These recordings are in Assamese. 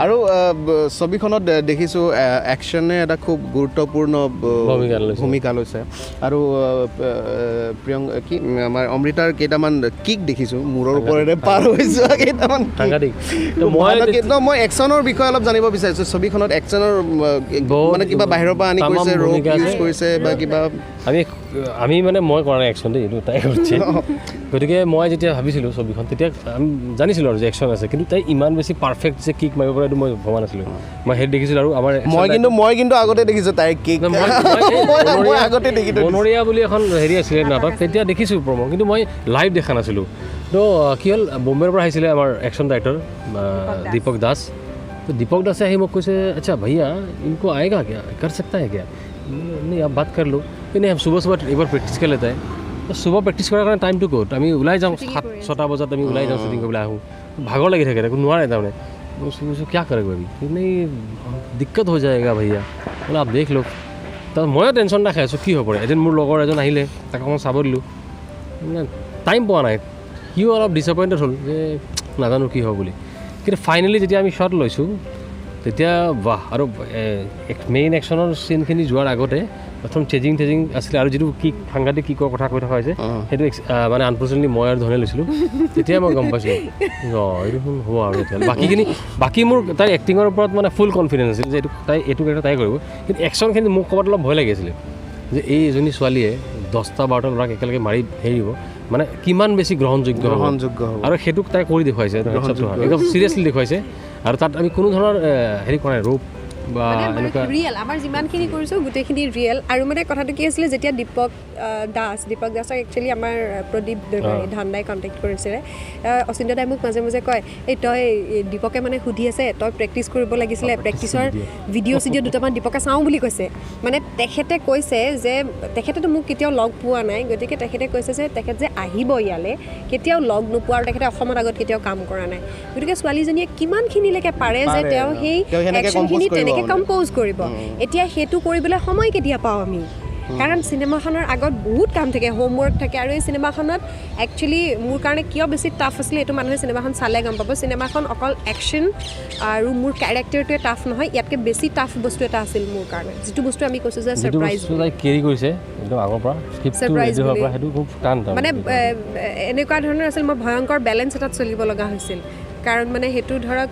আৰু ছবিখনত দেখিছোঁ একশ্যনে এটা খুব গুৰুত্বপূৰ্ণ ভূমিকা লৈছে। ভূমিকা লৈছে। আৰু প্ৰিয়ং কি আমাৰ অমৃতাৰ কেইটামান কিক দেখিছোঁ, মূৰৰ ওপৰেৰে পাৰ হৈ যোৱা কেইটামান kick। সাংঘাতিক। তো মই মই একশ্যনৰ বিষয়ে অলপ জানিব বিচাৰিছোঁ। ছবিখনত একশ্যনৰ বহুত মানে কিবা বাহিৰৰ পৰা আনি তামাম কৰিছে, ৰোপ ভূমিকা ইউজ আছে। কৰিছে বা কিবা? আমি আমি মানে মই কৰা নাই একশ্যন দেই, এইটো তাই কৰিছে। গতিকে মই যেতিয়া ভাবিছিলোঁ ছবিখন, তেতিয়া আমি জানিছিলোঁ আৰু যে একশ্যন আছে, কিন্তু তাই ইমান বেছি পাৰফেক্ট যে কিক মাৰিব পাৰে, এইটো মই ভবা নাছিলোঁ। মই সেইটো দেখিছিলোঁ আৰু আমাৰ action মই কিন্তু আগতে দেখিছোঁ তাইৰ কিক। ন, মই এই মই আগতে দেখি থৈ দিছোঁ। বনৰীয়া বুলি এখন হেৰি আছিলে নাটক, তেতিয়া দেখিছোঁ প্ৰম', কিন্তু মই লাইভ দেখা নাছিলোঁ। তো কি হ'ল, বম্বেৰ পৰা আহিছিলে আমাৰ একশ্যন ডাইৰেক্টৰ দীপক দাস। তো দীপক দাসে আহি মোক কৈছে, "अच्छा भैया, इनको आएगा क्या? कर सकता है क्या?" "नहीं, आप बात कर लो।" "नहीं, हम सुबह सुबह एक बार प्रेक्टिस कर लेता है।" তো সুবহ প্ৰেক্টিছ কৰাৰ কাৰণে টাইমটো ক'ত? আমি ওলাই যাওঁ, 7-6টা বজাত আমি ওলাই যাওঁ, শ্বুটিং কৰিবলৈ আহোঁ, ভাগৰ লাগি থাকে, একো নোৱাৰে তাৰমানে। মই কৈছোঁ, "क्या करेगा अभी?" "नहीं, दिक्कत हो जाएगा भैया।" বোলে, "आप देख लो।" তাৰপিছত ময়ো টেনশ্যন এটা খাই আছোঁ, কি হ'ব পাৰে। এদিন মোৰ লগৰ এজন আহিলে, তাক অকণমান চাব দিলোঁ, মানে টাইম পোৱা নাই। সিও অলপ ডিছএপইণ্টেড হ'ল যে নাজানো কি হ'ব বুলি। কিন্তু ফাইনেলি যেতিয়া আমি শ্বট লৈছোঁ, তেতিয়া বাহ! আৰু মেইন একশ্যনৰ চিনখিনি যোৱাৰ আগতে প্ৰথম চেজিং টেজিং আছিলে আৰু যিটো কিক, সাংঘাতিক কিকৰ কথা কৈ থকা হৈছে, সেইটো মানে আনফৰ্চুনেটলি মই আৰু ধনে লৈছিলোঁ। তেতিয়া মই গম পাইছোঁ, অঁ, এইটো দেখোন হ'ব। আৰু তেতিয়াহ'লে বাকীখিনি, বাকী মোৰ তাইৰ এক্টিঙৰ ওপৰত মানে ফুল কনফিডেঞ্চ আছিল যে এইটো তাই, এইটো কেৰেক্টাৰ তাই কৰিব। কিন্তু একশ্যনখিনি মোক ক'ৰবাত অলপ ভয় লাগি আছিলে যে এই এজনী ছোৱালীয়ে 10টা 12টা ল'ৰাক একেলগে মাৰি হেৰি দিব, মানে কিমান বেছি গ্ৰহণযোগ্য হ'ব। গ্ৰহণযোগ্য হ'ব। আৰু সেইটোক তাই কৰি দেখুৱাইছে, একদম চিৰিয়াছলি দেখুৱাইছে। আৰু তাত আমি কোনো ধৰণৰ হেৰি কৰা নাই, ৰূপ বা মানে এনেকুৱা। ৰিয়েল, আমাৰ যিমানখিনি কৰিছোঁ গোটেইখিনি ৰিয়েল। আৰু মানে কথাটো কি আছিলে, যেতিয়া দীপক দাস, দীপক দাসক একচুৱেলি আমাৰ প্ৰদীপ দৈমাৰী, ধনদাই কণ্টেক্ট কৰিছিলে। অচিন্ত দাই মোক মাজে মাজে কয়, এই তই, এই দীপকে মানে সুধি আছে, তই প্ৰেক্টিচ কৰিব লাগিছিলে, প্ৰেক্টিচৰ ভিডিঅ' চিডিঅ' দুটামান দীপকে চাওঁ বুলি কৈছে। মানে তেখেতে কৈছে যে তেখেতেতো মোক কেতিয়াও লগ পোৱা নাই, গতিকে তেখেতে কৈছে যে তেখেত যে আহিব ইয়ালৈ, কেতিয়াও লগ নোপোৱা আৰু তেখেতে অসমত আগত কেতিয়াও কাম কৰা নাই, গতিকে ছোৱালীজনীয়ে কিমানখিনিলৈকে পাৰে যে পাৰে, তেওঁ সেই তেওঁ সেনেকে একশ্যনখিনি compose কৰিব তেনেকৈ মানে। কম্প'জ কৰিব। এতিয়া সেইটো কৰিবলৈ সময় কেতিয়া পাওঁ আমি? কাৰণ চিনেমাখনৰ আগত বহুত কাম থাকে, হোমৱৰ্ক থাকে। আৰু এই চিনেমাখনত একচুৱেলি মোৰ কাৰণে কিয় বেছি টাফ আছিলে, এইটো মানুহে চিনেমাখন চালে গম পাব। চিনেমাখন অকল একশ্যন আৰু মোৰ কেৰেক্টাৰটোৱে টাফ নহয়, ইয়াতকৈ বেছি টাফ বস্তু এটা আছিল মোৰ কাৰণে, যিটো বস্তু আমি কৈছোঁ যে যিটো ছাৰপ্ৰাইজ। বস্তু তাই কেৰি কৰিছে একদম আগৰ পৰা স্ক্ৰিপ্টটো Surprise ready হোৱাৰ বুলি। পৰা, সেইটো খুব টান তাৰমানে। মানে এনেকুৱা ধৰণৰ আছিল, মই ভয়ংকৰ বেলেঞ্চ এটাত চলিব লগা হৈছিল। কাৰণ মানে সেইটো ধৰক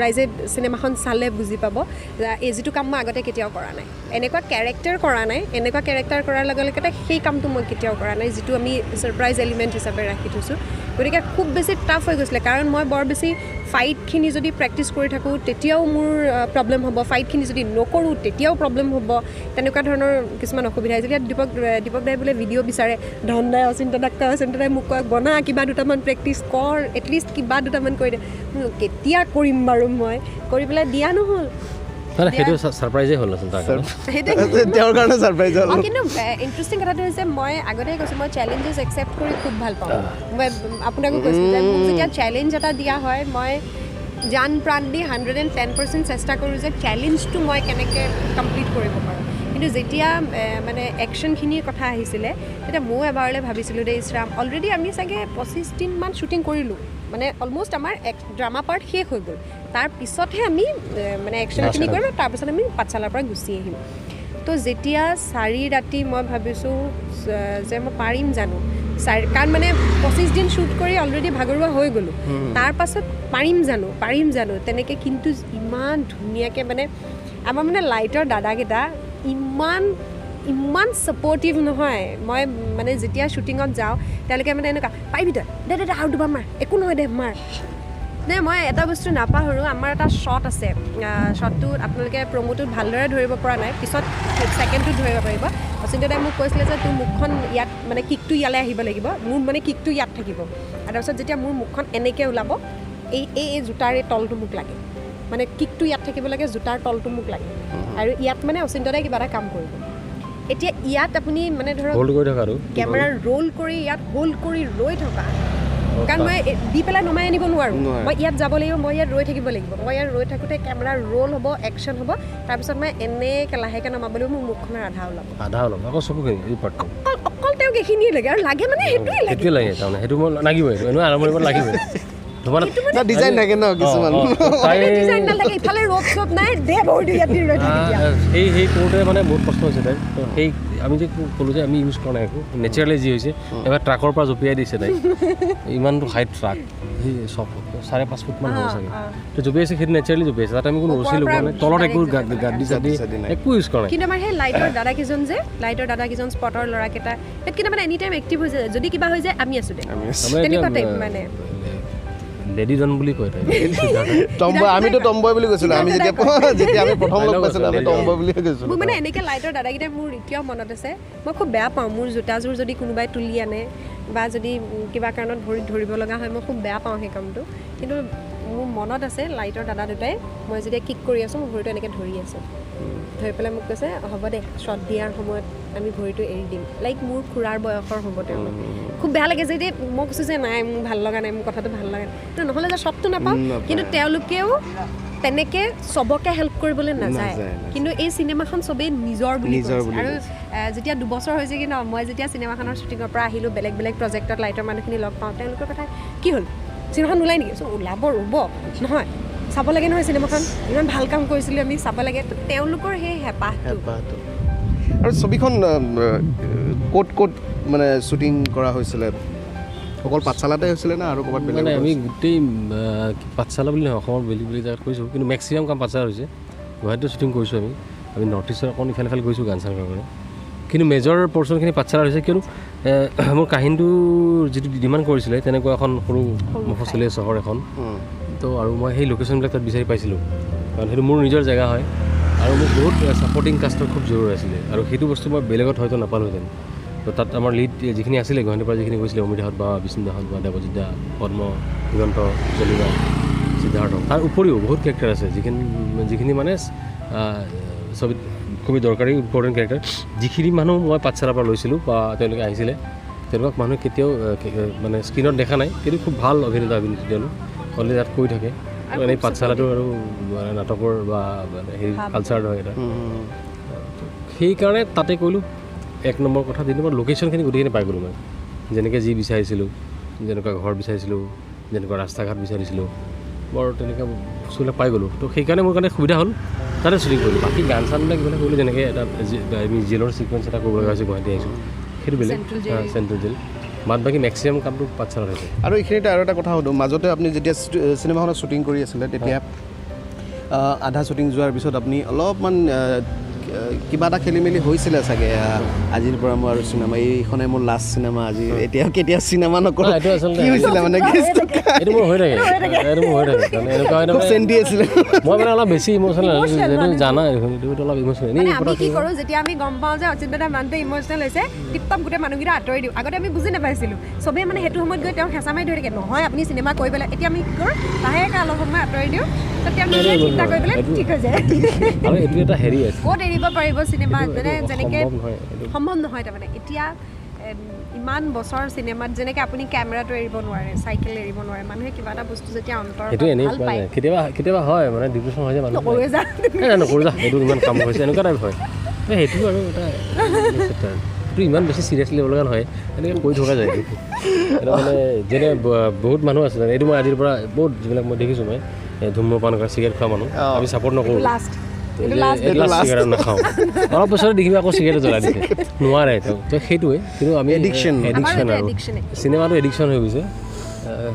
ৰাইজে চিনেমাখন চালে বুজি পাব যে এই যিটো কাম মই আগতে কেতিয়াও কৰা নাই, এনেকুৱা কেৰেক্টাৰ কৰা নাই, এনেকুৱা কেৰেক্টাৰ কৰাৰ লগে লগে সেই কামটো মই কেতিয়াও কৰা নাই, যিটো আমি ছাৰপ্ৰাইজ এলিমেণ্ট হিচাপে ৰাখি থৈছোঁ। গতিকে খুব বেছি টাফ হৈ গৈছিলে, কাৰণ মই বৰ বেছি ফাইটখিনি যদি প্ৰেক্টিচ কৰি থাকোঁ তেতিয়াও মোৰ প্ৰব্লেম হ'ব, ফাইটখিনি যদি নকৰোঁ তেতিয়াও প্ৰব্লেম হ'ব। তেনেকুৱা ধৰণৰ কিছুমান অসুবিধা হৈছিল। ইয়াত দীপক দীপক দাই বোলে ভিডিঅ' বিচাৰে, ধন দাই অচিন্ত দাক কয়, অচিন্ত দাই মোক কয়, বনা কিবা দুটামান, প্ৰেক্টিচ কৰ, এটলিষ্ট কিবা দুটামান কৰি দে। কেতিয়া কৰিম বাৰু মই? কৰি পেলাই দিয়া নহ'ল। মানে সেইটো ছাৰপ্ৰাইজে হ'ল আচলতে তাৰ কাৰণে। সেইটোৱে। তেওঁৰ কাৰণে ছাৰপ্ৰাইজ হ'ল। অঁ, কিন্তু ইণ্টাৰেষ্টিং কথাটো হৈছে, মই আগতে কৈছোঁ, মই চেলেঞ্জেছ একচেপ্ট কৰি খুব ভাল পাওঁ। মই আপোনাকো কৈছোঁ যে মোক যেতিয়া চেলেঞ্জ এটা দিয়া হয়, মই জান প্ৰাণ দি 110% চেষ্টা কৰোঁ যে চেলেঞ্জটো মই কেনেকৈ কমপ্লিট কৰিব পাৰোঁ। কিন্তু যেতিয়া মানে একশ্যনখিনিৰ কথা আহিছিলে, তেতিয়া ময়ো এবাৰলৈ ভাবিছিলোঁ দেই, ইছৰাম, অলৰেডি আমি চাগে 25 দিনমান শ্বুটিং কৰিলোঁ, মানে অলম'ষ্ট আমাৰ এক ড্ৰামা পাৰ্ট শেষ হৈ গ'ল। তাৰপিছতহে আমি মানে একশ্যনখিনি কৰিম আৰু তাৰপিছত আমি পাঠশালাৰ পৰা গুচি আহিম। তো যেতিয়া 4 ৰাতি মই ভাবিছোঁ যে মই পাৰিম জানো চাৰি, কাৰণ মানে 25 দিন শ্বুট কৰি অলৰেডি ভাগৰুৱা হৈ গ'লোঁ, তাৰ পাছত পাৰিম জানো, পাৰিম জানো তেনেকৈ। কিন্তু ইমান ধুনীয়াকৈ মানে আমাৰ মানে লাইটৰ দাদাকেইটা ইমান ইমান ছাপৰ্টিভ নহয়, মই মানে যেতিয়া শ্বুটিঙত যাওঁ, তেওঁলোকে মানে এনেকুৱা, "পাৰিবি তই, দে দে দে, আৰু দুবাৰ মাৰ, একো নহয়, দে মাৰ দে।" মই এটা বস্তু নাপাহৰোঁ, আমাৰ এটা শ্বট আছে। শ্বটটোত আপোনালোকে প্ৰমোটোত ভালদৰে ধৰিব পৰা নাই, পিছত ছেকেণ্ডটোত ধৰিব পাৰিব। অচিন্ত দাই মোক কৈছিলে যে তোৰ মুখখন ইয়াত, মানে কিকটো ইয়ালৈ আহিব লাগিব, মোৰ মানে কিকটো ইয়াত থাকিব। আৰু তাৰপিছত যেতিয়া মোৰ মুখখন এনেকৈ ওলাব, এই এই এই জোতাৰ এই তলটো মোক লাগে, মানে কিকটো ইয়াত থাকিব লাগে, জোতাৰ তলটো মোক লাগে। আৰু ইয়াত মানে অচিন্ত দাই কিবা এটা কাম কৰিব। এতিয়া ইয়াত আপুনি মানে ধৰক হোল্ড কৰি থকা আৰু কেমেৰা ৰোল কৰি ইয়াত হোল্ড কৰি ৰৈ থকা, কাৰণ মই দি পেলাই নমাই আনিব নোৱাৰোঁ। নোৱাৰে। মই ইয়াত যাব লাগিব, মই ইয়াত ৰৈ থাকিব লাগিব। মই ইয়াত ৰৈ থাকোঁতে কেমেৰা ৰোল হ'ব, একশ্যন হ'ব, তাৰপিছত মই এনেকৈ লাহেকৈ নমাব লাগিব, মোৰ মুখখনৰ আধা ওলাব। আধা ওলাব আকৌ চকুখিনি এই পাৰ্টটো। অকল অকল তেওঁক এইখিনিয়ে লাগে আৰু লাগে, মানে সেইটোৱে লাগে। সেইটোৱে লাগে তাৰমানে, সেইটো মই লাগিবই, এইটো এনেও আৰম্ভণিৰ পৰা লাগিবই। মানে ডিজাইন থাকে ন কিছুমান, ডিজাইন নাথাকে, ইফালে ৰ'প চপ নাই, দে ভৰিটো ইয়াত দি ৰৈ থাকে। সেই কৰোঁতে মানে বহুত কষ্ট হৈছে তাই। সেই আমি যে ক'লোঁ যে আমি ইউজ কৰা নাই একো, নেচাৰেলি যি হৈছে। এবাৰ ট্ৰাকৰ পৰা জঁপিয়াই দিছে তাই, ইমানটো হাইট ট্ৰাক, সেই 4.5 ফুটমান হ'ব চাগে, তো জঁপিয়াইছে, সেইটো নেচাৰেলি জঁপিয়াইছে। তাত আমি কোনো ৰছী লগোৱা নাই, তলত একো গাড্ডি চাড্ডি একো ইউজ কৰা নাই। কিন্তু আমাৰ সেই লাইটৰ দাদাকেইজন যে, লাইটৰ দাদাকেইজন, স্পটৰ ল'ৰাকেইটা, সেইকেইটা মানে এনি টাইম এক্টিভ হৈ যায়। যদি কিবা হৈ যায় আমি আছোঁ দে, তেনেকুৱা টাইপ মানে। লেডি জন বুলি কয় তাই, টম্বয়। আমিতো টম্বয় বুলি কৈছিলোঁ। আমি যেতিয়া যেতিয়া আমি প্ৰথম লগ পাইছিলোঁ, আমি টম্বয় বুলিয়ে কৈছিলোঁ। মোৰ মানে এনেকৈ লাইটৰ দাদাকেইটাই, মোৰ এতিয়াও মনত আছে, মই খুব বেয়া পাওঁ মোৰ জোতাযোৰ যদি কোনোবাই তুলি আনে বা যদি কিবা কাৰণত ভৰিত ধৰিব লগা হয়, মই খুব বেয়া পাওঁ সেই কামটো। কিন্তু মোৰ মনত আছে লাইটৰ দাদা দুটাই, মই যেতিয়া কিক কৰি আছোঁ, মোৰ ভৰিটো এনেকৈ ধৰি আছে, ধৰি পেলাই মোক কৈছে হ'ব দে, শ্বট দিয়াৰ সময়ত আমি ভৰিটো এৰি দিম। লাইক মোৰ খুৰাৰ বয়সৰ হ'ব তেওঁলোক। খুব বেয়া লাগে যে মই কৈছোঁ যে নাই, মোৰ ভাল লগা নাই, মোৰ কথাটো ভাল লগা নাই, নহ'লে যে শ্বটটো নাপাওঁ। কিন্তু তেওঁলোকেও তেনেকৈ চবকে হেল্প কৰিবলৈ নাযায়, কিন্তু এই চিনেমাখন চবেই নিজৰ বুলি কৈছে। আৰু যেতিয়া 2 বছৰ হৈছে কি ন, মই যেতিয়া চিনেমাখনৰ শ্বুটিঙৰ পৰা আহিলোঁ, বেলেগ বেলেগ প্ৰজেক্টত লাইটৰ মানুহখিনি লগ পাওঁ, তেওঁলোকৰ কথা কি হ'ল, চিনেমাখন ওলাই নেকি? ওলাব, ৰ'ব নহয়, চাব লাগে নহয় চিনেমাখন, ইমান ভাল কাম কৰিছিলোঁ আমি, চাব লাগে। তো তেওঁলোকৰ সেই হেঁপাহটো। আৰু ছবিখন ক'ত ক'ত মানে শ্বুটিং কৰা হৈছিলে? অকল পাঠশালাতে হৈছিলে না আৰু ক'ৰবাত বেলেগ? মানে আমি গোটেই পাঠশালা বুলি নহয়, অসমৰ বেলেগ বেলেগ জেগাত কৰিছোঁ, কিন্তু মেক্সিমাম কাম পাঠশালাত হৈছে। গুৱাহাটীতো শ্বুটিং কৰিছোঁ আমি, আমি নৰ্থ ইষ্টৰ অকণ ইফালে ইফালে গৈছোঁ গান চান কাৰণে, কিন্তু মেজৰ পৰ্চনখিনি পাঠশালাত হৈছে। কিয়নো মোৰ কাহিনীটো যিটো ডিমাণ্ড কৰিছিলে তেনেকুৱা এখন সৰু মফচলীয়া চহৰ এখন, তো আৰু মই সেই লোকেশ্যনবিলাক তাত বিচাৰি পাইছিলোঁ, কাৰণ সেইটো মোৰ নিজৰ জেগা হয়। আৰু মোক বহুত ছাপৰ্টিং কাষ্টৰ খুব জৰুৰ আছিলে, আৰু সেইটো বস্তু মই বেলেগত হয়তো নাপালোহেঁতেন। তো তাত আমাৰ লিড যিখিনি আছিলে, গুৱাহাটীৰ পৰা যিখিনি গৈছিলে, অমৃতাহঁত বা বিষ্ণুদাহঁত বা দেৱজিৎ দা, পদ্ম, দিগন্ত, জলিবা, সিদ্ধাৰ্থ, তাৰ উপৰিও বহুত কেৰেক্টাৰ আছে যিখিনি মানে ছবিত খুবেই দৰকাৰী ইম্পৰ্টেণ্ট কেৰেক্টাৰ। যিখিনি মানুহ মই পাঠশালাৰ পৰা লৈছিলোঁ বা তেওঁলোকে আহিছিলে, তেওঁলোকক মানুহে কেতিয়াও মানে স্ক্ৰীণত দেখা নাই, কিন্তু খুব ভাল অভিনেতা অভিনেত্ৰী তেওঁলোক অলৰেডি তাত কৰি থাকে। এনেই পাঠশালাটো আৰু নাটকৰ বা হেৰি কালচাৰ হয় এটা, সেইকাৰণে তাতে কৰিলোঁ। এক নম্বৰ কথা, 2 নম্বৰ লোকেশ্যনখিনি গোটেইখিনি পাই গ'লোঁ মই, যেনেকৈ যি বিচাৰিছিলোঁ, যেনেকুৱা ঘৰ বিচাৰিছিলোঁ, যেনেকুৱা ৰাস্তা ঘাট বিচাৰিছিলোঁ, বৰ তেনেকুৱা বস্তুবিলাক পাই গ'লোঁ। তো সেইকাৰণে মোৰ কাৰণে সুবিধা হ'ল, তাতে শ্বুটিং কৰিলোঁ। বাকী গান চানবিলাক এইবিলাক কৰিলোঁ, যেনেকৈ এটা আমি জেলৰ ছিকুৱেঞ্চ এটা কৰিব লগা হৈছে, গুৱাহাটী আহিছোঁ, সেইটো বেলেগ, চেণ্ট্ৰেল জেল। বাদ বাকী মেক্সিমাম কামটো পাঠশালাত হৈছে। আৰু এইখিনিতে আৰু এটা কথা সোধোঁ, মাজতে আপুনি যেতিয়া চিনেমাখনত শ্বুটিং কৰি আছিলে, তেতিয়া আধা শ্বুটিং যোৱাৰ পিছত আপুনি অলপমান কিবা এটা খেলি মেলি হৈছিলে চাগে, আজিৰ পৰা মই আৰু চিনেমা, এইখনে মোৰ লাষ্ট চিনেমা, আজি এতিয়া কেতিয়া চিনেমা নকৰোঁ, কি হৈছিলে মানে? এইটো মোৰ হৈ থাকে, এইটো মোৰ হৈ থাকে, এনেকুৱা খুব চেণ্টি আছিলে। মই মানে অলপ বেছি ইম'চনেল, এইটো জানা, এইটো অলপ ইম'চনেল। আমি কি কৰোঁ, যেতিয়া আমি গম পাওঁ যে অচিন্ত দা মানুহটো ইম'চনেল হৈছে, টিপটপ গোটেই মানুহকেইটা আঁতৰি দিওঁ। আগতে আমি বুজি নাপাইছিলোঁ, চবেই মানে সেইটো সময়ত গৈ তেওঁক হেঁচা মাৰি ধৰি থাকে, নহয় আপুনি চিনেমা কৰি পেলাই। এতিয়া আমি কি কৰোঁ, লাহেকৈ অলপ সময় আঁতৰি দিওঁ, তেতিয়া আমি চিন্তা কৰি পেলাই ঠিক হৈ যায়। আৰু এইটো এটা হেৰি আছে, ক'ত এৰিব পাৰিব চিনেমা, মানে যেনেকৈ সম্ভৱ নহয়। তাৰমানে এতিয়া ইমান বছৰ চিনেমাত যেনেকৈ আপুনি কেমেৰাটো এৰিব নোৱাৰে, চাইকেল এৰিব নোৱাৰে, মানুহে কিবা এটা বস্তু যেতিয়া অন্তৰ ভাল পায়, কেতিয়াবা কেতিয়াবা হয় মানে ডিপ্ৰেশ্যন হৈ যায় মানুহ, নকৰোঁ যা, নকৰোঁ যা, এইটো ইমান কাম হৈছে, এনেকুৱা টাইপ হয়। সেইটো আৰু এটা এইটো ইমান বেছি চিৰিয়াছলি ল'ব লগা নহয়, এনেকৈ কৈ থকা যায়। এইটো মানে যেনে বহুত মানুহ আছে, এইটো মই আজিৰ পৰা বহুত যিবিলাক মই দেখিছোঁ, মই ধূমপান কৰা, চিগাৰেট খোৱা মানুহ আমি ছাপৰ্ট নকৰোঁ, চিগাৰেট নাখাওঁ, অলপ পিছতে দেখিবি আকৌ চিগাৰেট জ্বলাই দিছে, নোৱাৰে তেওঁ। তো সেইটোৱে, কিন্তু আমি এডিকশ্যন আৰু চিনেমাটো এডিকশ্যন হৈ গৈছে।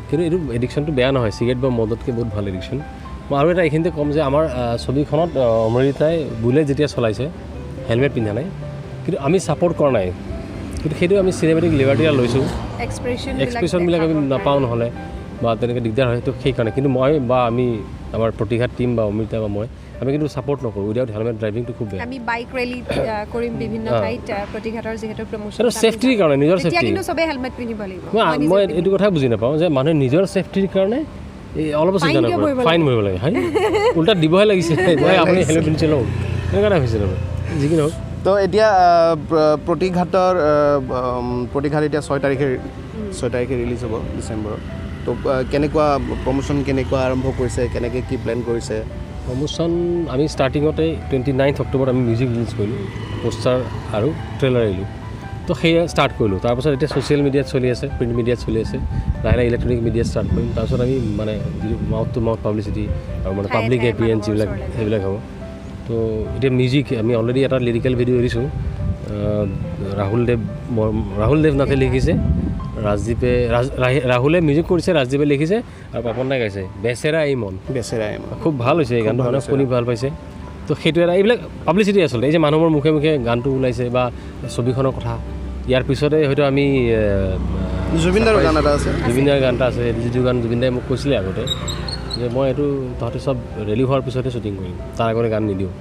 কিন্তু এইটো এডিকশ্যনটো বেয়া নহয়, চিগাৰেট বা মদতকৈ বহুত ভাল এডিকশ্যন। মই আৰু এটা এইখিনিতে ক'ম যে আমাৰ ছবিখনত অমৃতাই বুলেট যেতিয়া চলাইছে, হেলমেট পিন্ধা নাই, কিন্তু আমি ছাপৰ্ট কৰা নাই, কিন্তু সেইটো আমি চিনেমেটিক লিবাৰ্টি এটা লৈছোঁ, এক্সপ্ৰেশ্যনবিলাক আমি নাপাওঁ নহ'লে বা তেনেকৈ দিগদাৰ হয়, তো সেইকাৰণে। কিন্তু মই বা আমি আমাৰ প্ৰতিঘাত টীম বা অমৃতা বা মই, আমি কিন্তু ছাপৰ্ট নকৰোঁ উইদাউট হেলমেট ড্ৰাইভিংটো, খুব বেয়া। আমি বাইক ৰেলী কৰিম বিভিন্ন ঠাইত, প্ৰতিঘাতৰ যিহেতু প্ৰমোশ্যন, সেইটো ছেফটিৰ কাৰণে, নিজৰ ছেফটি। কিন্তু চবেই হেলমেট পিন্ধিব লাগিব। মই এইটো কথা বুজি নাপাওঁ যে মানুহে নিজৰ ছেফটিৰ কাৰণে এই অলপ চিন্তা নকৰে, ফাইন ভৰিব লাগে, হয় উল্টা দিবহে লাগিছে, মই আপুনি হেলমেট পিন্ধিছে লওঁ, তেনেকুৱা এটা হৈছে তাৰমানে। যি কি নহওক, তো এতিয়া প্ৰতিঘাতৰ প্ৰতিঘাত এতিয়া 6 তাৰিখে ৰিলিজ হ'ব ডিচেম্বৰত। তো কেনেকুৱা প্ৰমোশ্যন কেনেকুৱা আৰম্ভ কৰিছে, কেনেকৈ কি প্লেন কৰিছে? প্ৰমোশ্যন আমি ষ্টাৰ্টিঙতে 29 অক্টোবৰত আমি মিউজিক ৰিলিজ কৰিলোঁ, পোষ্টাৰ আৰু ট্ৰেইলাৰ এৰিলোঁ। তো তো সেয়া ষ্টাৰ্ট কৰিলোঁ। তাৰপাছত এতিয়া ছ'চিয়েল মিডিয়াত চলি আছে, প্ৰিণ্ট মিডিয়াত চলি আছে, লাহে লাহে ইলেক্ট্ৰনিক মিডিয়াত ষ্টাৰ্ট কৰিম। তাৰপিছত আমি মানে যিটো মাউথ টু মাউথ পাব্লিচিটি আৰু মানে ঠায়ে পাব্লিক ঠায়ে এপিয়াৰেঞ্চ মানুহৰ যিবিলাক ওচৰলৈ। সেইবিলাক হ'ব। তো এতিয়া মিউজিক আমি অলৰেডি এটা লিৰিকেল ভিডিঅ' এৰিছোঁ। ৰাহুল দেৱ নাথে লিখিছে, ৰাজদীপে ৰাহুলে মিউজিক কৰিছে, ৰাজদীপে লিখিছে আৰু পাপন দাই গাইছে, বেচেৰা এই মন। বেচেৰা এই মন। খুব ভাল হৈছে এই গানটো, ভাল মানুহে হৈছে। শুনি ভাল পাইছে। তো সেইটো এটা এইবিলাক পাব্লিচিটি আচলতে, এই যে মানুহৰ মুখে মুখে গানটো ওলাইছে বা ছবিখনৰ কথা। ইয়াৰ পিছতে হয়তো আমি জুবিনদাৰো গান এটা আছে। জুবিনদাৰ গান এটা আছে। যিটো গান জুবিনদাই মোক কৈছিলে আগতে যে মই এইটো তহঁতে চব ৰেডি হোৱাৰ পিছতহে শ্বুটিং কৰিম, তাৰ আগতে গান নিদিওঁ।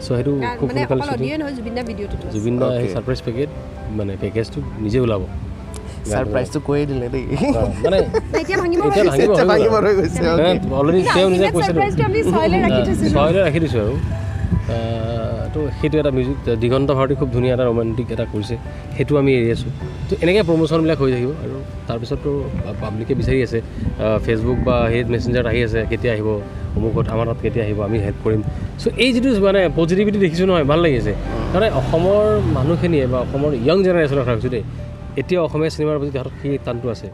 চ' সেইটো খুব মানে সোনকালে অকল শ্বুটিং অডিঅ' নহয়, জুবিন দা ভিডিঅ'টোতো আছে। জুবিন দা সেই ছাৰপ্ৰাইজ পেকেজ, মানে পেকেজটো নিজে ওলাব। ছাৰপ্ৰাইজটো কৈয়ে দিলে দেই। মানে এতিয়া ভাঙিব। এতিয়া ভাঙিব। এতিয়া ভাঙিব হৈ গৈছে, okay। Already তেওঁ নিজে কৈছে। ছাৰপ্ৰাইজটো আমি ছয়লৈ ৰাখি থৈছিলোঁ। ছয়লৈ ৰাখি দিছোঁ আৰু তো সেইটো এটা মিউজিক দিগন্ত ভাৰতী খুব ধুনীয়া এটা ৰোমান্টিক এটা কৰিছে, সেইটো আমি এৰি আছোঁ। তো এনেকৈ প্ৰমোশ্যনবিলাক হৈ থাকিব আৰু তাৰপিছততো পাব্লিকে বিচাৰি আছে, ফেচবুক বা সেই মেছেঞ্জাৰত আহি আছে, কেতিয়া আহিব অমুকত, আমাৰ তাত কেতিয়া আহিব, আমি হেল্প কৰিম। চ' এই যিটো মানে পজিটিভিটি দেখিছোঁ নহয়, ভাল লাগিছে। মানে অসমৰ মানুহখিনিয়ে বা অসমৰ য়ং জেনেৰেশ্যনৰ কথা কৈছোঁ দেই, এতিয়া অসমীয়া চিনেমাৰ প্ৰতি তাহাঁতৰ সেই টানটো আছে।